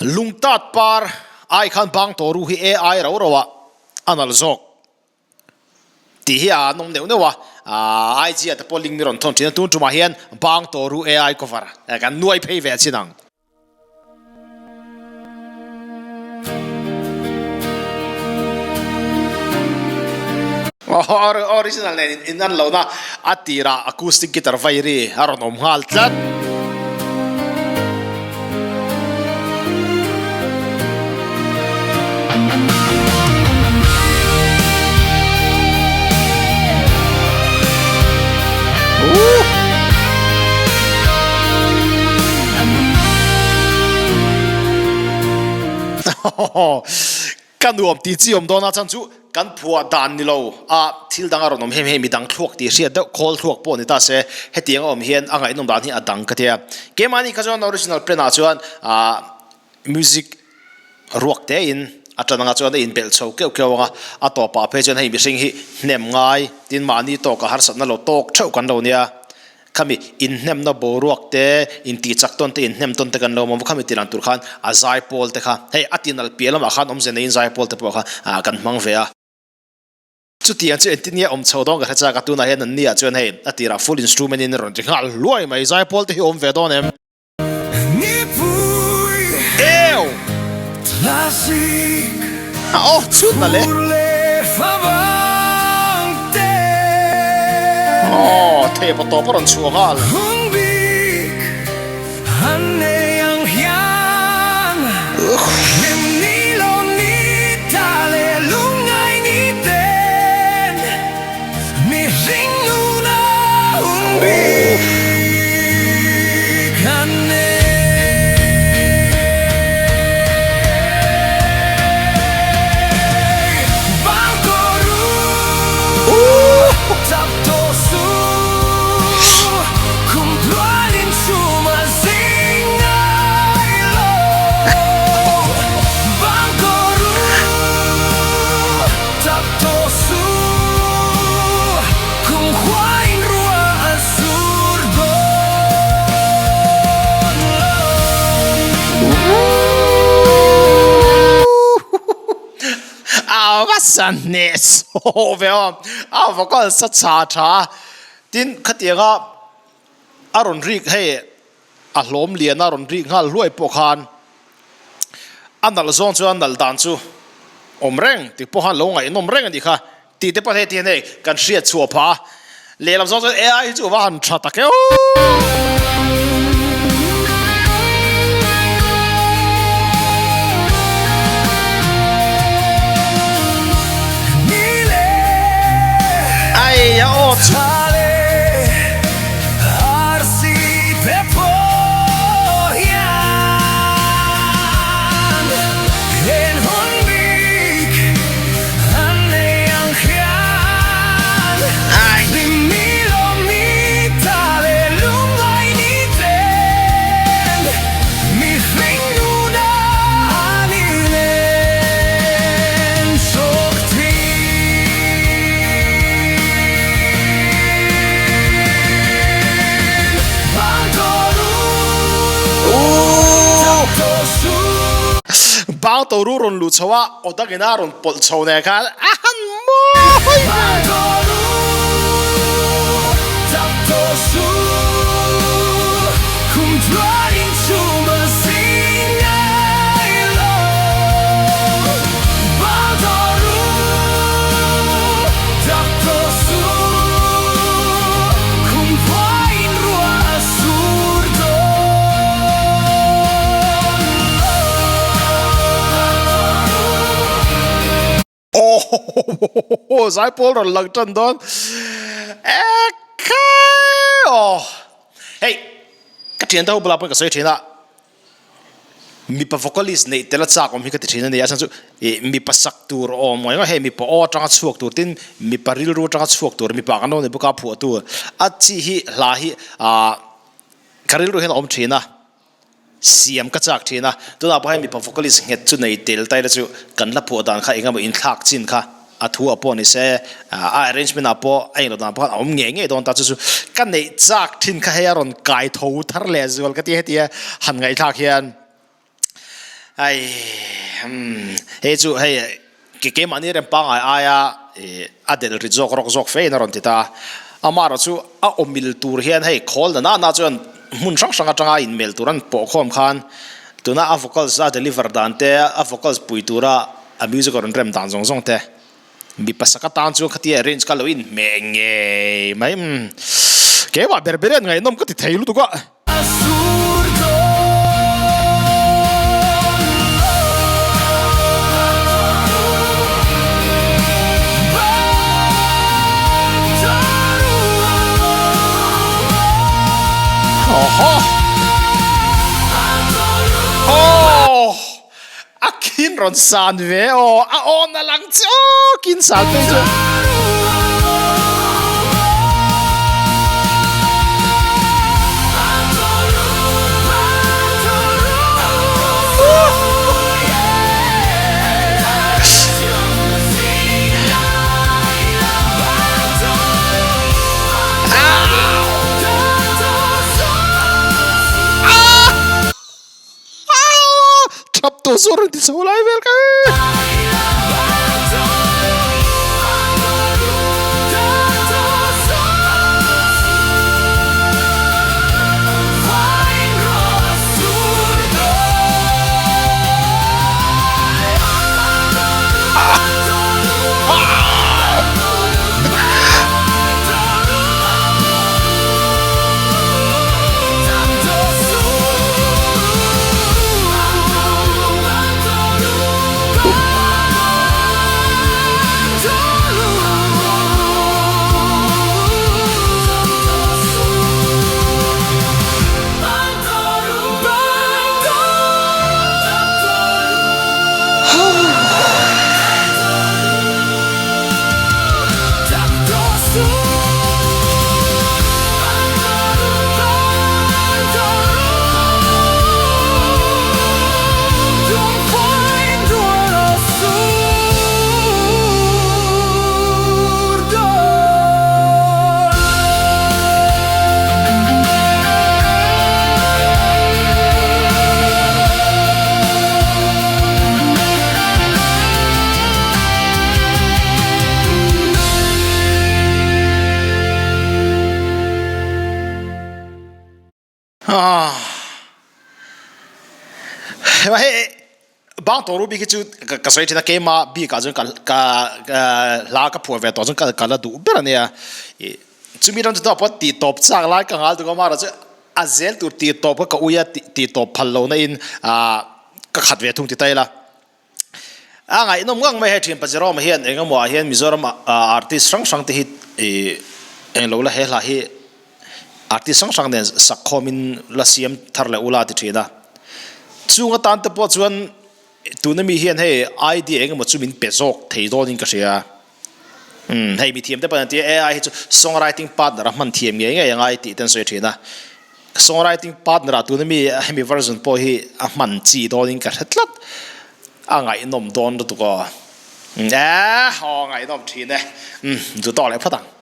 Lungtat par ai khan bang tawh ru hi AI rau rau ah a nalh zawk tih hi a an awm neuh neuh a, IG ah te pawh link mi rawn thawn thin a, tun tumah hian bang tawh ru AI cover kan nuai phei ve chin ang. Original nen in an lohna a tirah acoustic guitar vai ri a rawn awm nghal tlat. Ka nuam tih chi awm dawn a chan chu kan phuah dan ni lo a thil dang a rawn awm hem hei midang thluak tih hriat deuh khawl thluak pawh ni ta se hetiang a awm hian a ngaihnawm dan hi a dang ka tia keimahni kha chuan original plan ah chuan ah music ruak te in a tan anga chuan a inbelh chho keuh keuh anga a tawpah phei chuan hei mihring hi hnem ngai tin mahni tawka harsatna lo tawk theuh kan lo nia. Khami inhnemna boruak te, intihchak tawn te, inhnem tawn te kan lo awm a, khami tilang tur khan a zaipawl te kha, hei a tinal piah lamah khan awmze neiin zaipawl te pawh kha kan hmang ve a. Chutiang chu engtin nge awm chho dawn ka hre chak a, tunah hian an ni ah chuan hei a tirah full instrument in a rawn ti nghal hluai mai, zaipawl te hi awm ve dawn em? Ew! A aw chhut na le. Aw, thei pawh tawp a rawn chhuah nghal. A va sa hneh sawh ve aw, a vocal sa chha tha a, tin khatianga a rawn rik hei a hlawm lian a rawn rik nghal hluai pawh khan a nalh zawng chuan nalh dan chu awm reng tih pawh khan lo ngaihnawm reng a nih kha. Tih te pawh hei ti hian hei kan hriat chhuah phah a, lehlam zawng chuan AI hi chu va han tha tak e aw. Ai a aw chu. Bang toru rawn luh chho a, aw dangin a rawn pawlh chho nen khan a han mawi ve. Aww zaipawl rawn lang tan dawn ekhai aw hei ka thian te ho bulah pawhin ka sawi thin a mipa vocalist neih tel a chak awm hi ka ti thin a ni a chhan chu ih mipa sak tur awm ngaih ngaih hei mipa aw atanga chhuak tur tin mipa rilru atanga chhuak tur mipa kan lo ni bawk a phuah tur a chi hi hla hi ah ka rilru hian a awm thin a. Siam ka chak thin a, tunah pawh hian mipa vocalist nghet chu nei tel ta ila chu kan la phuah dan kha engemaw inthlak chin kha a thu ah pawh ni se, a arrangement ah pawh a englo dan pawh khan a awm ngei ngei dawn ta chu chu ka neih chak thin kha hei a rawn kai tho thar leh zual ka ti hetia han ngaihthlak hian. Ai umm hei chu hei ke keimahni rem pangngai aia ih a delh rit zawk rawk zawk fein a rawn ti ta a. Amaherawh chu a awmil tur hian hei khawl na na na chuan hmun hrang hrang atanga inmel tur an pawh khawm khan tuna a vocals a deliver dan te a vocals pui tura a music a rawn rem dan zawng zawng te mipa sak atan chuan khatia arrange kha lo inhmeh ngei mai umm keimah ber ber hian ngaihnawm ka ti thei lutuk a. A khin rawn san ve aw, a awn a lang che aw kin san phei chuan. Thap tawh zawr an ti chho lai vel ka e. Hei bang tawh ru bik hi chu ka sawi thin a keima bikah chuan ka ka hla ka phuah ve tawh chuan ka ka la duh ber a nia ih chumi ram chu tawh pawh tih tawp chak lai ka ngal tuk a mara chu a zel tur tih tawp kha ka ui a tih tawp phal lo na in ah ka khat ve thung ti ta ila. A ngaihnawm ngang mai hei thian pa Jerome hian eng emaw ah hian Mizoram ah artist hrang hrang te hi ih eng lo la he hla hi artist hrang hrang nen sak khawm in la siam thar leh ula ti thin a. Chung atan te pawh chuan tuna mi hian hei idea eng emaw chu min pe zawk thei dawn in ka hria. Umm hei mithiam te pawh an ti a AI hi chu songwriting partner a hman thiam ngei ngei a ngai tih te an sawi thin a. Songwriting partner ah tuna mi hemi version pawh hi a hman chi dawnin ka hre tlat. A ngaihnawm dawn lutuk aw. Umm eh aw ngaihnawm thin e. Umm duh tawk leh phawt ang.